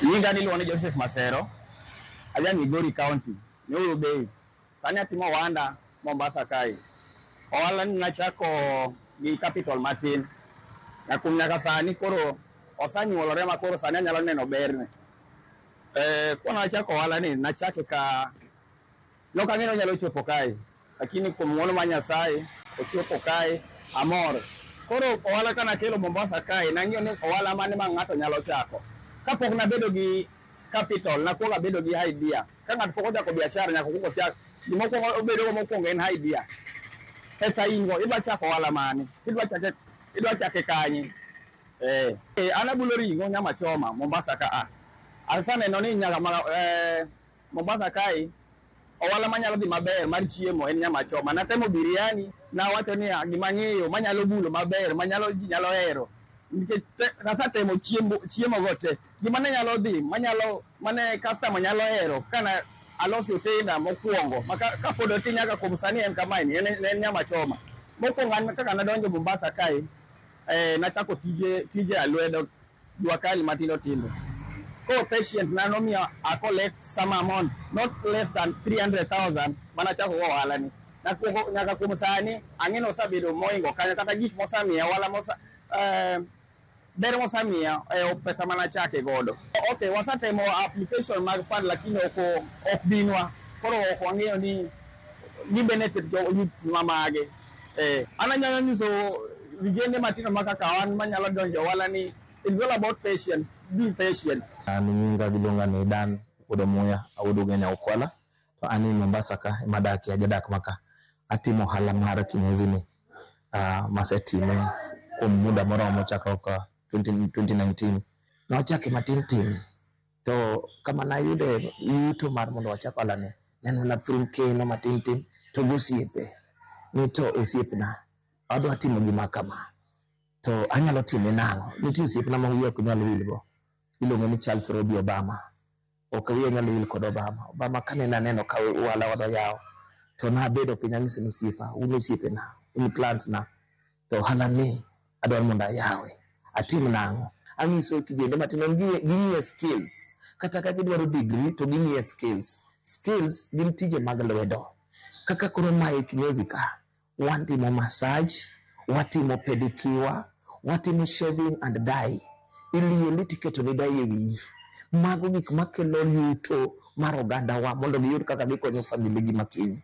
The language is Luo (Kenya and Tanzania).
Nyinga niluongo ni Joseph Masero, aja Migori County, Nyoro Bay. Sani atimo ohanda Mombasa kae. Ohala ni nachako gi capital matin. Kuom nyaka sani koro osanyuolore ma koro sani anyalo neno berne. Kane achako ohala ni nachake ka nok ang'eyo ni onyalo chopo kae, lakini kuom ng'uono mar Nyasaye ochopo kae amor. Koro ohala ka nakelo Mombasa kae nang'iyo ni ohala mane ma ng'ato nyalo chako. Kapok nabedo gi capital nakuongo abedo gi idea. Ka ng'ato pok ochako biashara nyaka okuong ochak gima okuongo obedo go mokuongo en idea. Pesa in go idwa chako ohala mane? Idwa chake kanye? An abulo ring'o nyama choma Mombasa ka a. Aseneno ni nyaka Mombasa kae ohala manyalo dhi maber mar chiemo en nyama choma. Natemo biryani nawacho niya gima ang'eyo manyalo bulo maber manyalo ji nyalo hero nikech nasetemo chiemo go te. Gima ne nyalo dhi manyalo mane customer nyalo hero kana aloso otenda mokwongo ma kapod otin nyaka kuom sani en kamae ni en nyama choma. Mokwongo an kaka nadonjo Mombasa kae nachako tije alwedo jua kali matindo tindo. Koro patience na nomiyo a collect some amount not less than 300,000 manachako go ohala ni. Nyaka kuom sani ang'e ni osebedo moingo kanyo kata gik mosemiya ohala ber mosemiya e pesa manachake godo. Okay, wasetemo application mag fund lakini ok binwa. Koro ok wang'eyo ni gi benefit youth mamage. An anyalo nyiso vijende matindo ma kaka wan manyalo donjo ohala ni it's all about patience, being patient. An nyinga giluonga ni Dan Wuod Omuya, awuod Ugenya Ukwala. To an e Mombasa ka ema adakie, ajadak maka. Atimo ohala mar kinyozi ni masetime kuom muda moromo chakruok 2019. Nwachake matin tin to kama nayude yuto mar mondo wachak ohala ni ne en mana through keno matin tin to gosiepe ni to osiepna adwa timo gima kama to anyalo time nang'o? Nitie osiepna ma wiya ok nyal wilgo iluongo ni Charles Robi Obama. Ok wiya nyal wil kod Obama. Obama kane naneno ka ohala wadwa yawo to nabedo piny anyise ni osiepa un osiepena un clients na to ohala ni adwaro mondo ayawe atim nang'o? Anyiso kijende matindo ging'iye skills kata ka gidwaro degree to ging'iye skills. Skills gin tije mag lwedo kaka koro mae kinyozi ka watimo massage, watimo pedicure, watimo shaving and dye. Ilieli tiketo ni dye e wiyi. Mago gik makelo yuto mar ogandawa mondo giyud kaka gikonyo family gi makiny.